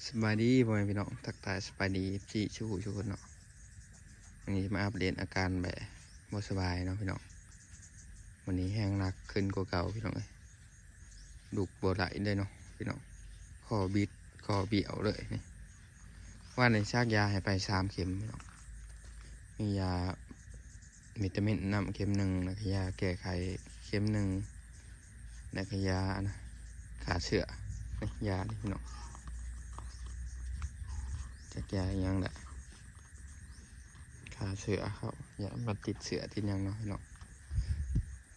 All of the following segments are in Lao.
ສະບາຍດີພໍ່ແມ່ພີ່ນ້ອງ ທັກທາຍສະບາຍດີ ເອັຟຊີ ສູ່ຜູ້ສູ່ຄົນເນາະ. ມື້ນີ້ມາອັບເດດອາການແບະບໍ່ສະບາຍເນາະພີ່ນ້ອງ. ມື້ນີ້ແຮງໜັກຂຶ້ນກວ່າເກົ່າພີ່ນ້ອງເອີຍ, ລຸກບໍ່ໄດ້ເລີຍເນາະພີ່ນ້ອງ. ຂໍ້ບິດ ຂໍ້ບ້ຽວເລີຍນີ້. ວານນີ້ສັກຢາໃຫ້ໄປສາມເຂັມພີ່ນ້ອງ. ມີຢາວິຕາມິນນຳເຂັມໜຶ່ງ ແລ້ວກໍຢາແກ້ໄຂ້ເຂັມໜຶ່ງ ແລ້ວກໍຢາອັນນ່າ ຂ້າເຊື້ອ. ນີ້ຢານີ້ພີ່ນ້ອງ, ຈັກຢາອີ່ຫຍັງລະ ຂ້າເຊື້ອເຂົາ ຢ້ານມັນຕິດເຊື້ອຕິດຫຍັງເນາະພີ່ນ້ອງ.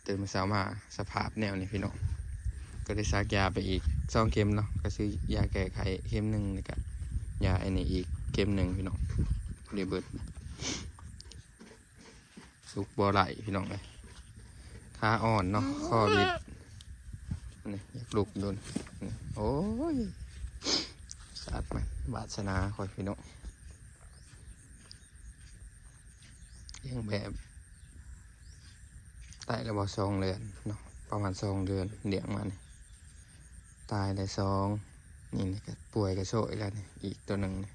ຕື່ນມາເຊົ້າມາສະພາບແນວນີ້ພີ່ນ້ອງ, ກໍໄດ້ສັກຢາໄປອີກສອງເຂັມເນາະ, ກໍຄືຢາແກ້ໄຂ້ເຂັມໜຶ່ງ ແລ້ວກໍຢາອັນນີ້ອີກເຂັມໜຶ່ງພີ່ນ້ອງ. ບໍ່ໄດ້ເບິດ ລຸກບໍ່ໄດ້ພີ່ນ້ອງເອີຍ, ຂາອ່ອນເນາະ ຂໍ້ບິດ. ນີ້ຢາກລຸກຢູ່ນີ້. ໂອ້ຍ ສາດມາ ວາດສະໜາຂ້ອຍພີ່ນ້ອງ. ລ້ຽງແບະໄດ້ແລ້ວບໍ່ ສອງເດືອນເນາະ, ປະມານສອງເດືອນລ້ຽງມານີ້. ຕາຍໄດ້ສອງ ນີ້ ນີ້ກໍປ່ວຍກະໂຊຍແລ້ວນີ້ ອີກໂຕໜຶ່ງນີ້.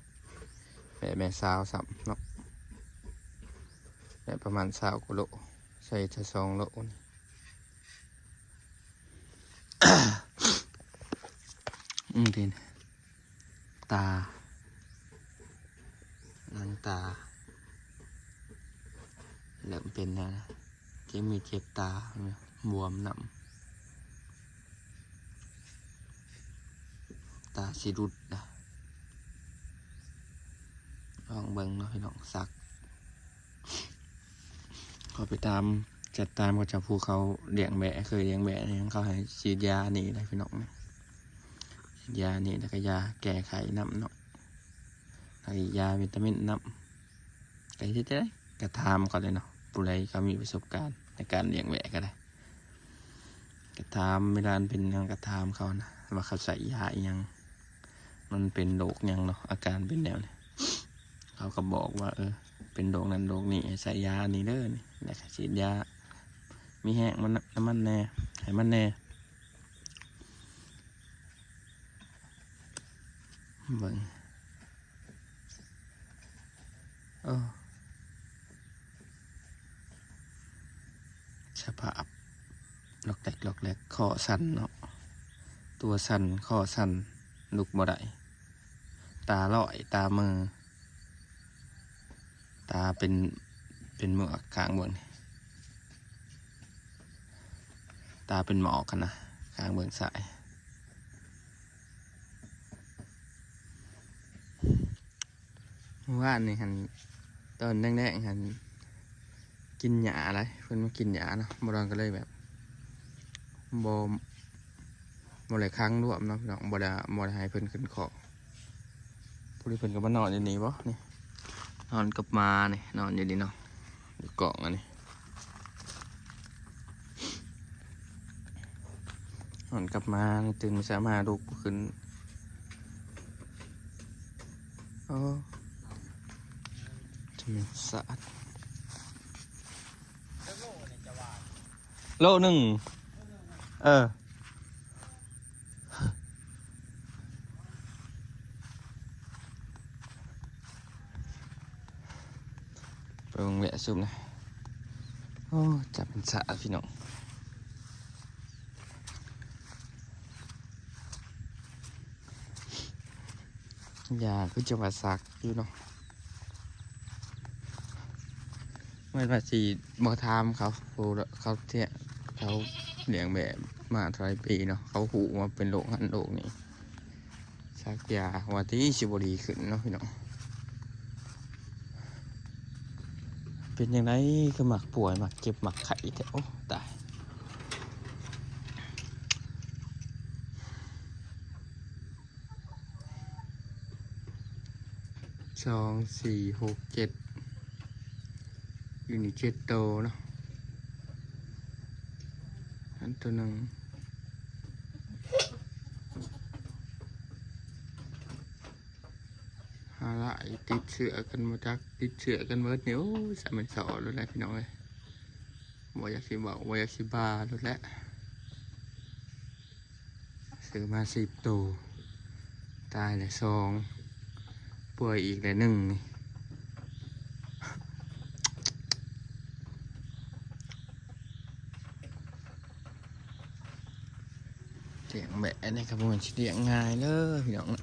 ແບະແມ່ສາວຊ້ຳເນາະ, ໄດ້ປະມານຊາວກວ່າໂລ, ໃສ່ຊາວສອງໂລນີ້. ອືມ ຕາ ຫຼັງຕາເລີ່ມເປັນແລ້ວນະ, ເຈັບ ມີເຈັບຕາ ບວມນຳ, ຕາຊິຫຼຸດນະ. ລອງເບິ່ງເນາະພີ່ນ້ອງ, ສັກ ເຂົາໄປຕາມ ຈັດຕາມເຂົາເຈົ້າ ຜູ້ເຂົາລ້ຽງແບະ ເຄີຍລ້ຽງແບະຫຍັງ ເຂົາໃຫ້ສີດຢານີ້ໄດ໋ພີ່ນ້ອງ, ສີດຢານີ້ ແລ້ວກໍຢາແກ້ໄຂ້ນຳເນາະ, ໃຫ້ຢາວິຕາມິນນຳ. ກໍເຮັດຈັ່ງໃດ ກໍຖາມເຂົາເລີຍເນາະ, ຜູ້ໃດເຂົາມີປະສົບການໃນການລ້ຽງແບະກໍໄດ້ ກໍຖາມ ເວລາມັນເປັນຫຍັງກໍຖາມເຂົານະ ວ່າເຂົາໃຊ້ຢາອີ່ຫຍັງ ມັນເປັນໂລກຫຍັງເນາະ ອາການເປັນແນວໃດ. ເຂົາກໍບອກວ່າ ເອີ ເປັນໂລກນັ້ນໂລກນີ້ ໃຫ້ໃຊ້ຢາອັນນີ້ເດີນີ້ ແລ້ວກໍສີດຢາ ມີແຮງມັນນຳມັນແດ່ ໃຫ້ມັນແດ່. ເບິ່ງ ໂອ້ ສະພາບລັອກແລັກລັອກແລັກ, ຄໍສັ່ນເນາະ ຕົວສັ່ນ ຄໍສັ່ນ ລຸກບໍ່ໄດ້, ຕາລອຍ ຕາເໝີ, ຕາເປັນ ເປັນເໝືອກຂ້າງເບິ່ງນີ້, ຕາເປັນໝອກຫັ້ນນະ ຂ້າງເບິ່ງຊ້າຍ. ມື້ວານນີ້ຫັ້ນ ຕອນແລງໆຫັ້ນ ກິນຫຍ້າຫຼາຍ ເພິ່ນມາກິນຫຍ້າເນາະ, ບ່າວດອນກໍເລີຍແບບ ບໍ່ ບໍ່ໄດ້ຂັງລວມເນາະພີ່ນ້ອງ, ບໍ່ໄດ້ ບໍ່ໄດ້ໃຫ້ເພິ່ນຂຶ້ນຄອກ. ຜູ້ທີ່ເພິ່ນກໍມານອນຢູ່ນີ້ບໍ ນີ້ ນອນກັບໝານີ້ ນອນຢູ່ນີ້ເນາະ ຢູ່ກ້ອງອັນນີ້. ນອນກັບມາ ຕື່ນມາເຊົ້າມາລຸກບໍ່ຂຶ້ນ. ໂອ້ ທຳມະຊາດ ໂລໜຶ່ງ ເອີ. ໄປເບິ່ງແວະຊຸມນະ. ໂອ້ ຈັບເປັນສາພີ່ນ້ອງ. ຢາຄືຈະວ່າສັກຢູ່ເນາະ. ແມ່ນວ່າຊິບໍ່ຖາມເຂົາ ຜູ້ເຂົາເທ ເຂົາລ້ຽງແບະມາເທົ່າໃດປີເນາະ, ເຂົາຮູ້ວ່າເປັນໂລກຫັ້ນໂລກນີ້. ສັກຢາວ່າຕິຊິບໍ່ດີຂຶ້ນເນາະພີ່ນ້ອງ. ເປັນຈັ່ງໃດຄືມັກປ່ວຍ ມັກເຈັບ ມັກໄຂ້ແທ້? ໂອ້ ຕາຍ. ສອງ ສີ່ ຫົກ ເຈັດ ຢູ່ນີ້ເຈັດໂຕເນາະ. ອັນໂຕໜຶ່ງ ຫາຫຼາຍ ຕິດເຊື້ອກັນບໍ່ຈັກ ຕິດເຊື້ອກັນເບິດນີ້. ໂອ້ຍ ສາແມ່ນສໍໂລດແຫຼະພີ່ນ້ອງເອີຍ. ບໍ່ຢາກຊິເວົ້າ ບໍ່ຢາກຊິບ້າໂລດແຫຼະ. ຊື້ມາສິບໂຕ ຕາຍແລ້ວສອງ ປ່ວຍອີກແລ້ວໜຶ່ງນີ້. ລ້ຽງແບະນີ້ກໍບໍ່ແມ່ນຊິລ້ຽງງ່າຍເດີພີ່ນ້ອງເນາະ.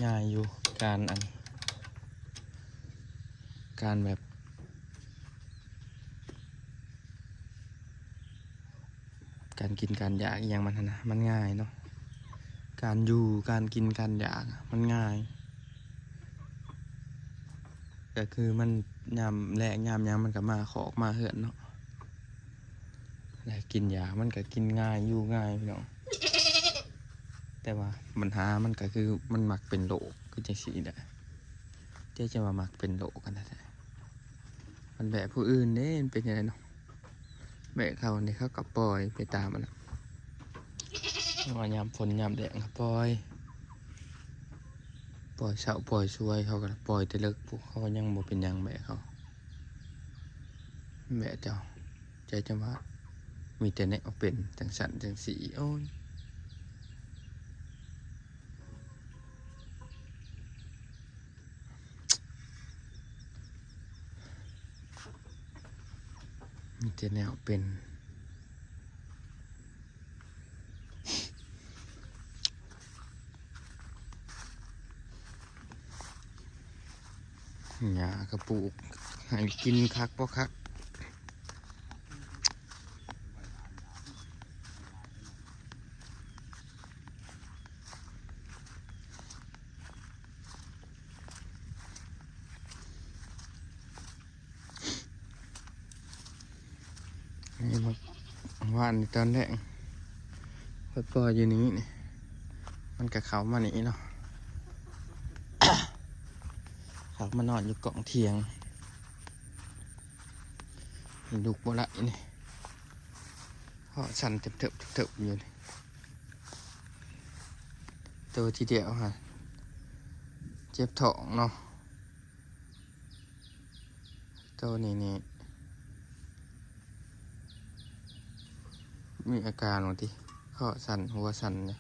ງ່າຍຢູ່ ການອັນ ການແບບ ການກິນການຢາກອີ່ຫຍັງມັນຫັ້ນນະ ມັນງ່າຍເນາະ. ການຢູ່ ການກິນການຢາກມັນງ່າຍ ກໍຄືມັນຍາມແລ້ງຍາມຫຍັງມັນກໍມາຄອກມາເຮືອນເນາະ. ແລະ ກິນຢາມັນກໍກິນງ່າຍ ຢູ່ງ່າຍພີ່ນ້ອງ. ແຕ່ວ່າບັນຫາມັນກໍຄືມັນມັກເປັນໂລກຄືຈັ່ງຊີ້ແຫຼະ. ເຈົ້າຈະວ່າມັກເປັນໂລກກັນແທ້ໆ. ມັນແບະຜູ້ອື່ນເດ້ ມັນເປັນຈັ່ງໃດເນາະ? ແບະເຂົານີ້ ເຂົາກໍປ່ອຍໄປຕາມອັນນັ້ນ. ວ່າຍາມຝົນຍາມແລ້ງກໍປ່ອຍ ປ່ອຍເຊົ້າປ່ອຍສວຍ ເຂົາກໍປ່ອຍແຕ່ເລິກພຸ້ນ ເຂົາກໍຍັງບໍ່ເປັນຫຍັງແບະເຂົາ. ແບະເຈົ້າ ເຈົ້າຈະວ່າມີແຕ່ແນວເປັນຈັ່ງຊັ້ນຈັ່ງຊີ້ ໂອ້ຍ. ມີແຕ່ແນວເປັນ ຫຍ້າກໍປູກໃຫ້ກິນຄັກບໍ່ຄັກ. ນີ້ ວານນີ້ຕອນແລງ ຂ້ອຍປ່ອຍຢູ່ນີ້ນີ້ ມັນກໍເຂົ້າມານີ້ເນາະ ເຂົ້າມານອນຢູ່ກ້ອງຖຽງ. ລຸກບໍ່ໄດ້ນີ້ ເພາະສັ່ນເທິບໆໆຢູ່ນີ້. ໂຕທີດຽວຫະ ເຈັບທ້ອງເນາະ. ໂຕນີ້ນີ້ ມີອາການວ່າຕິ ເພາະສັ່ນ ຫົວສັ່ນນີ້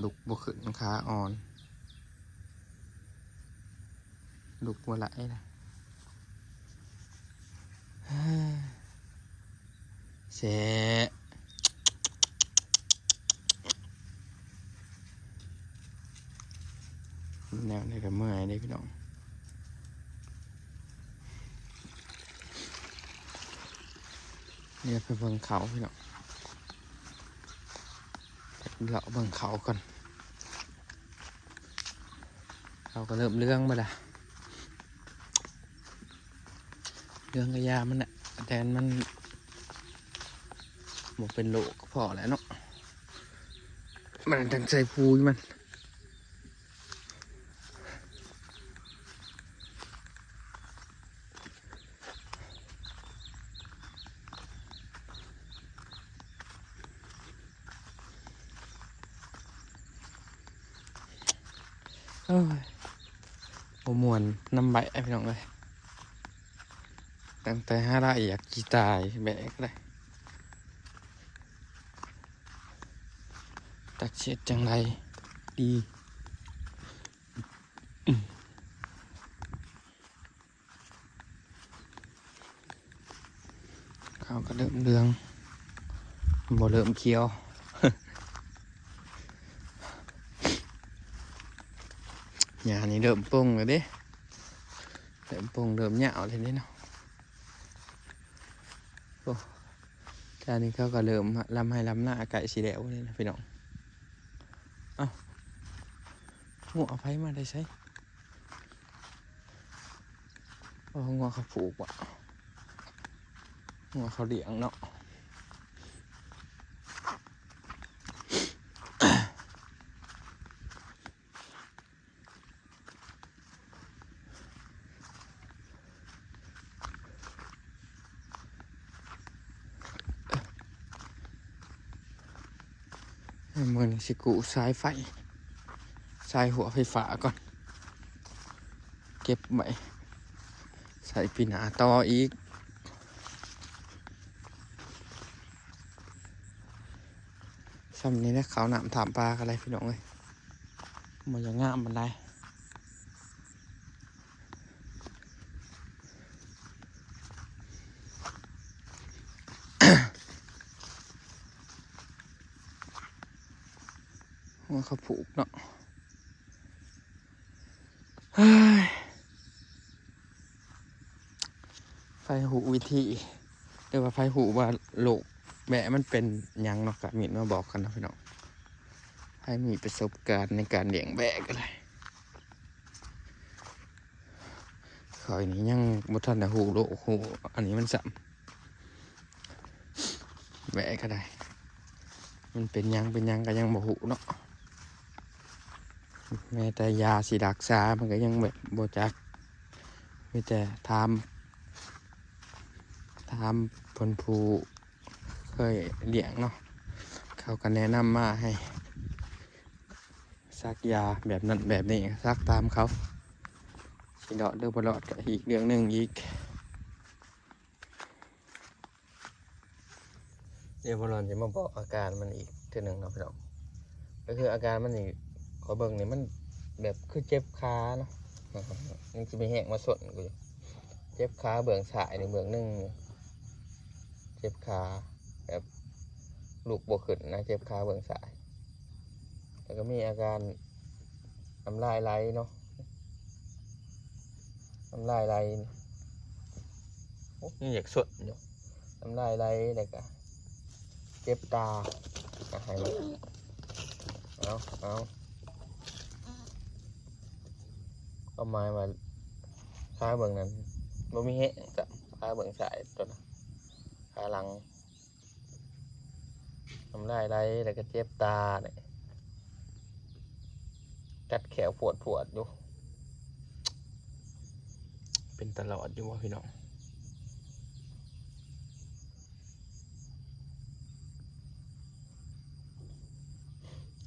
ລຸກບໍ່ຂຶ້ນ ຂາອ່ອນ. ລຸກບໍ່ໄດ້ລະ ແຊະ ແນວນີ້ກໍເມື່ອຍເດ້ພີ່ນ້ອງ. ດຽວໄປເບິ່ງເຂົາພີ່ນ້ອງ ເລາະເບິ່ງເຂົາກ່ອນ. ເຂົາກໍເລີ່ມເຫຼືອງມາລະ ເຫຼືອງກະຢາມັນນະ ແຕ່ມັນບໍ່ເປັນໂລກກໍພໍແລ້ວເນາະ ມັນຕ້ອງໃສ່ປຸ໋ຍມັນ. ໂອ້ຍ ບໍ່ມ່ວນນຳໃບ ພີ່ນ້ອງເອີຍ ຕັ້ງແຕ່ຫາລາຍຢາກຊິຕາຍ ແບກໄດ້ ຈັກຊິເຮັດຈັ່ງໃດດີ. ເຂົາກໍເລີ່ມເຫຼືອງ ບໍ່ເລີ່ມຂຽວ ຫຍ້ານີ້ເລີ່ມປົ່ງແລ້ວເດ້ ເລີ່ມປົ່ງ ເລີ່ມຍາວແລ້ວເດ້ເນາະ. ໂອ້ ຕອນນີ້ເຂົາກໍເລີ່ມລຳໄຮ່ລຳນາ ໃກ້ຊິແລ້ວແລ້ວນະພີ່ນ້ອງ. ເອົ້າ ງົວໃຜມາແຕ່ໃສ? ອໍ ງົວເຂົາຜູກບໍ? ງົວເຂົາລ້ຽງເນາະ. ມື້ນີ້ຊິກູ້ສາຍໄຟ ສາຍຫົວໄຟຟ້າກ່ອນ ເກັບໄວ້ໃຊ້ປີໜ້າຕໍ່ອີກ. ຊ່ຳນີ້ແຫຼະ ເຂົ້ານ້ຳຖ້ຳປາກໍໄດ້ພີ່ນ້ອງເອີຍ ບໍ່ຢາກງາມປານໃດ. ຫົວເຂົາຜູກເນາະ ເຮີ້ຍ ໃຜຮູ້ວິທີ ຫຼືວ່າໃຜຮູ້ວ່າໂລກແບ້ມັນເປັນຫຍັງເນາະ ກະເມັນມາບອກກັນເນາະພີ່ນ້ອງ ໃຜມີປະສົບການໃນການລ້ຽງແບ້ກໍໄດ້. ຂ້ອຍນີ້ຍັງບໍ່ທັນໄດ້ຮູ້ໂລກ ຮູ້ອັນນີ້ມັນຊ້ຳ ແບ້ກໍໄດ້ ມັນເປັນຫຍັງເປັນຫຍັງກໍຍັງບໍ່ຮູ້ເນາະ ແມ້ແຕ່ຢາຊິຮັກສາມັນກໍຍັງແບບບໍ່ຈັກ ມີແຕ່ຖາມ ຖາມເພິ່ນຜູ້ເຄີຍລ້ຽງເນາະ ເຂົາກໍແນະນຳມາໃຫ້ສັກຢາແບບນັ້ນແບບນີ້ ສັກຕາມເຂົາ ຊິລອດຫຼືບໍ່ລອດກໍອີກເລື່ອງໜຶ່ງອີກ. ດຽວບ່າວລອນຈະມາບອກອາການມັນອີກເທື່ອໜຶ່ງເນາະພີ່ນ້ອງ ກໍຄືອາການມັນນີ້ ຂ້ອຍເບິ່ງນີ້ມັນແບບຄືເຈັບຂາເນາະ ຍັງຊິມີແຮງມາຊົນກູຢູ່ ເຈັບຂາເບື້ອງຊ້າຍນີ້ເບື້ອງໜຶ່ງ ເຈັບຂາແບບລຸກບໍ່ຂຶ້ນນະ ເຈັບຂາເບື້ອງຊ້າຍ ແລ້ວກໍມີອາການນ້ຳລາຍໄຫຼເນາະ ນ້ຳລາຍໄຫຼ ໂອ້ ຍັງຢາກຊົນຢູ່ ນ້ຳລາຍໄຫຼ ແລ້ວກະເຈັບຕາ ອະ ໃຫ້ມັນ ເອົາ ເອົາ ຄວາມໝາຍວ່າ ຂາເບື້ອງນັ້ນບໍ່ມີແຮງ ຂາເບື້ອງຊ້າຍຕົວນັ້ນ ຂາຫຼັງ ນ້ຳລາຍໄຫຼ ແລ້ວກໍເຈັບຕານີ້ ກັດແຂ້ວພວດໆຢູ່ ເປັນຕາຫຼອດຢູ່ບໍ່ພີ່ນ້ອງ?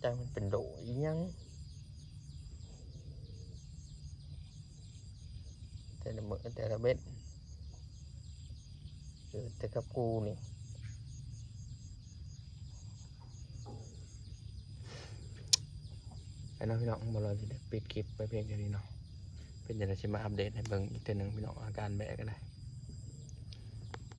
ຈັກມັນເປັນໂລກອີ່ຫຍັງ ແຕ່ລະມື້ແຕ່ລະເວັນ ເກີດແຕ່ກັບກູນີ້ ໄປເນາະພີ່ນ້ອງ ບ່າວລອນຊິໄດ້ປິດຄລິບໄວ້ພຽງເທົ່ານີ້ເນາະ ເປັນຈັ່ງໃດຊິມາອັບເດດໃຫ້ເບິ່ງອີກເທື່ອໜຶ່ງພີ່ນ້ອງ ອາການແບ້ກໍໄດ້.